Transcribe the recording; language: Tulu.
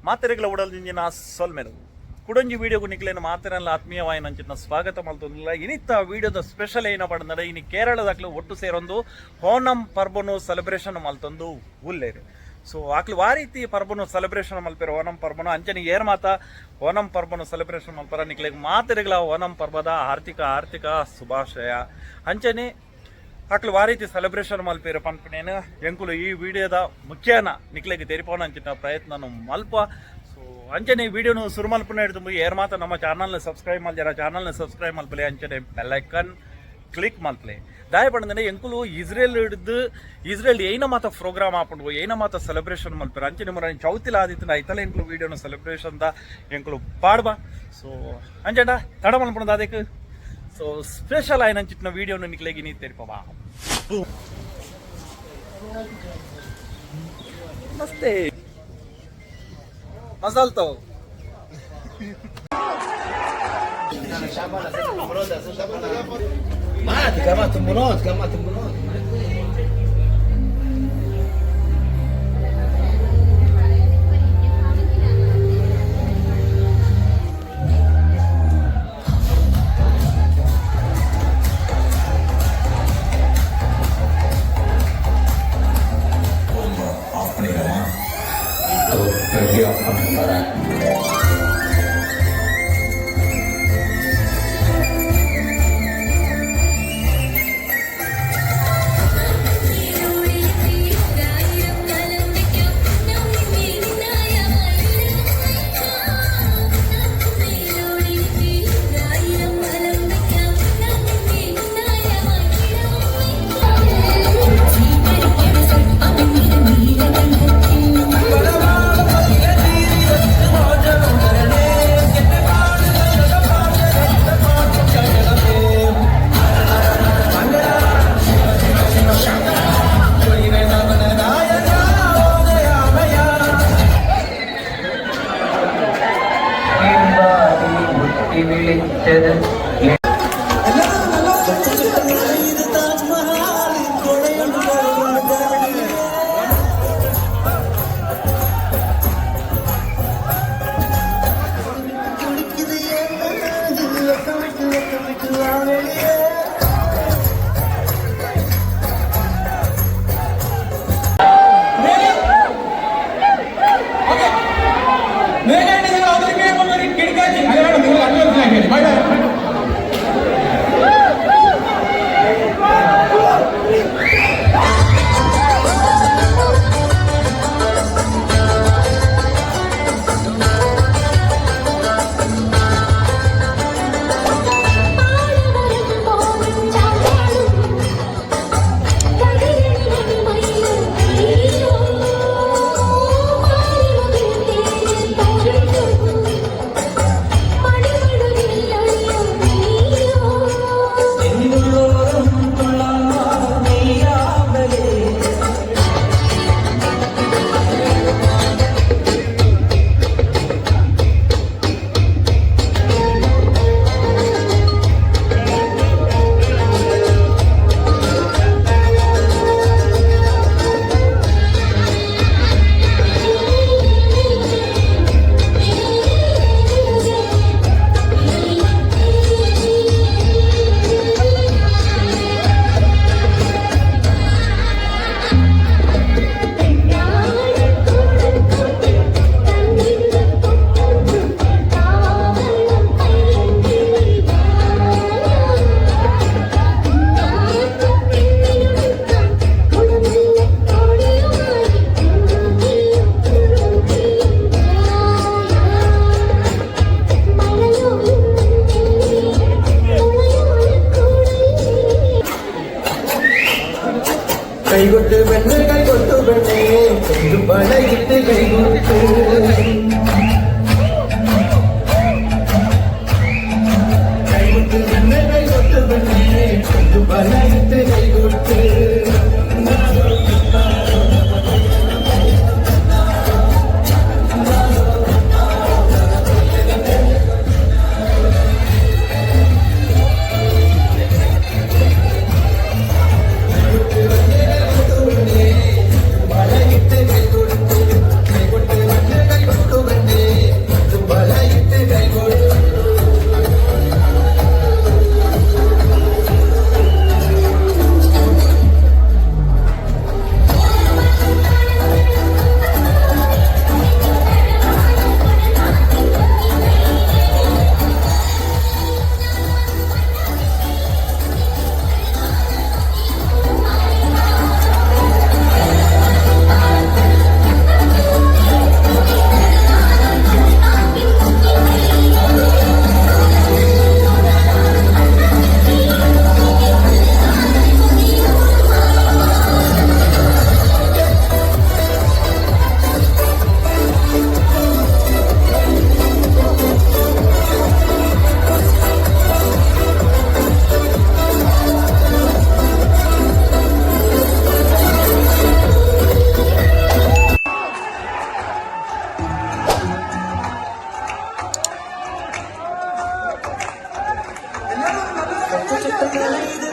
ಮಾತೆರೆಗ್ಲ ಉಡಲ್ ಸೊಲ್ಮೆಲು. ಕುಡೊಂಜಿ ವಿಡಿಯೋಗು ನಿಕ್ಲೆನ ಮಾತೆರೆಲ್ಲ ಆತ್ಮೀಯವಾಯಿನಂಚಿನ ಸ್ವಾಗತ ಮಲ್ತೊಂದುಲ್ಲ. ಇನಿತ್ತ ವಿಡಿಯೋದ ಸ್ಪೆಷಲ್ ಏನ ಪಂಡಂದ್ರೆ, ಇನಿ ಕೇರಳದಾಕ್ಲು ಒಟ್ಟು ಸೇರೊಂದು ಓಣಂ ಪರ್ಬನು ಸೆಲೆಬ್ರೇಷನ್ ಮಲ್ತೊಂದು ಉಲ್ಲೇರು. ಸೊ ಆಕ್ಲು ವಾ ರೀತಿ ಪರ್ಬನು ಸೆಲೆಬ್ರೇಷನ್ ಮಲ್ಪೆರ್ ಓಣಂ ಪರ್ಬನು, ಅಂಚನೆ ಏರ್ ಮಾತ ಓಣಂ ಪರ್ಬನು ಸೆಲೆಬ್ರೇಷನ್ ಮಲ್ಪರ, ನಿಕ್ಲೆಗ್ ಮಾತೆರೆಗ್ಲ ಓಣಂ ಪರ್ಬದ ಆರ್ಥಿಕ ಆರ್ಥಿಕ ಶುಭಾಶಯ. ಅಂಚನೆ ಅಕ್ಲು ವಾ ರೀತಿ ಸೆಲೆಬ್ರೇಷನ್ ಮಲ್ಪೆರ್ ಪನ್ಪಿನೇನು ಎಂಕುಲು ಈ ವಿಡಿಯೋದ ಮುಖ್ಯನ ನಿಕ್ಲೆಗ್ ತೆರಿಪೋಣ ಅಂಚಿನ ಪ್ರಯತ್ನ ಮಲ್ಪ. ಸೊ ಅಂಚನೆ ಈ ವಿಡಿಯೋನು ಸುರು ಮಲ್ಪುನ ಹಿಡ್ದು ಏರ್ ಮಾತ ನಮ್ಮ ಚಾನಲ್ನ ಸಬ್ಸ್ಕ್ರೈಬ್ ಮಲ್ಜರ, ಚಾನಲ್ನ ಸಬ್ಸ್ಕ್ರೈಬ್ ಮಲ್ಪಲೆ, ಅಂಚನೆ ಬೆಲ್ಲೈಕನ್ ಕ್ಲಿಕ್ ಮಲ್ಪಲೆ. ದಾಯ ಪಂಡಂದ್ರೆ, ಎಂಕುಲು ಇಸ್ರೇಲ್ ಹಿಡ್ದು ಇಸ್ರೇಲ್ ಏನ ಮಾತ ಪ್ರೋಗ್ರಾಮ್ ಆಪುಂಡು, ಏನ ಮಾತ ಸೆಲೆಬ್ರೇಷನ್ ಮಲ್ಪೆರ್, ಅಂಚನೆ ಮುರ ಚೌತಿಲ ಆದಿತ್ತಿನ ಐತಲ ಎಂಕುಲು ವಿಡಿಯೋನ ಸೆಲೆಬ್ರೇಷನ್ ದ ಎಂಕುಲು ಪಾಡ್ಬಾ. ಸೊ ಅಂಚಂಡ ತಡ ಮಲ್ಪುಂಡು ಅದಕ್ಕೆ. ಸೊ ಸ್ಪೆಷಲ್ ಆಯ್ನಂಚಿತ್ತಿನ ವಿಡಿಯೋನು ನಿಕ್ಲೆಗ್ ಇನಿ ತೆರಿಪವಾ. ನಮಸ್ತೆ, ಮಜಲ್ ತೋ. ما تمرات كما تمرات. ఆఫ్ பண்ணிக்கலாமா? எப்படி ஆஃப் பண்ண. വിളിച്ചത്. നിങ്ങൾ അവതരിപ്പിക്കാൻ ഒരു കിടക്കാച്ചി. അത് വേണം, നിങ്ങൾ കണ്ടു മനസ്സിലാക്കിയത്. ಕಲೆದು.